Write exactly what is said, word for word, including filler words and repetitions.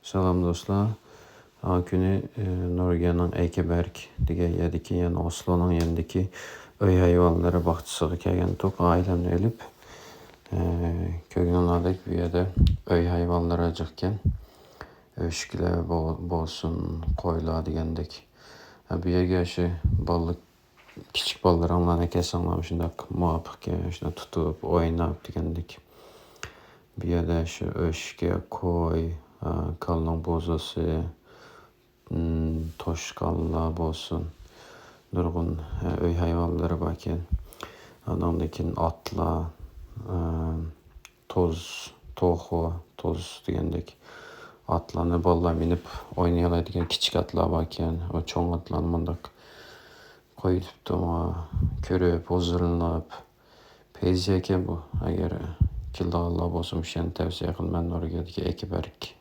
سالام دوستلار. ھا كۈنى، ئى، نورۋېگىيەنىڭ ئەيكىبەرگ دېگەن يەردىكى، يەنى ئوسلونىڭ يېنىدىكى ئۆي ھايۋانلىرى باغچىسىغا كەلگەنتۇق، ئائىلەمنى ئېلىپ. ئى، كۆرگىنىڭلاردەك بۇ يەردە ئۆي ھايۋانلىرى جىقكەن. ئۆشۈكلەر بو-، بولسۇن، قويلار دېگەندەك. ھە، بۇ يەرگە شۇ بالىلىق كىچىك بالىلىرىڭلارنى كەلسەڭلار مۇشۇنداق مۇۋاپىق، شۇنداق تۇتۇپ، ئويناپ دېگەندەك. بۇ يەردە شۇ ئۆشكە، كوي، ئا، كالىنىڭ بوزىسى، ئىم، توشقانلار بولسۇن، نۇرغۇن، ئە، ئۆي ھايۋانلىرى باركەن. ئانىڭدىن كېيىن ئاتلار، ئە، توز، توخۇ، توز دېگەندەك ئاتلارنى بالىلار مىنىپ ئوينىيالايدىغان كىچىك ئاتلار باركەن. ئۇ چوڭ ئاتلارنى مۇنداق قويۇۋېتىپتۇ، كۆرۈپ، ھۇزۇرلىنىپ. پەيزىيەكەن بۇ. ئەگەر كېلىدىغانلار بولسا، مۇشۇ يەرنى تەۋسىيە قىلىمەن، نورۋېگىيەدىكى ئەيكىبەرگ.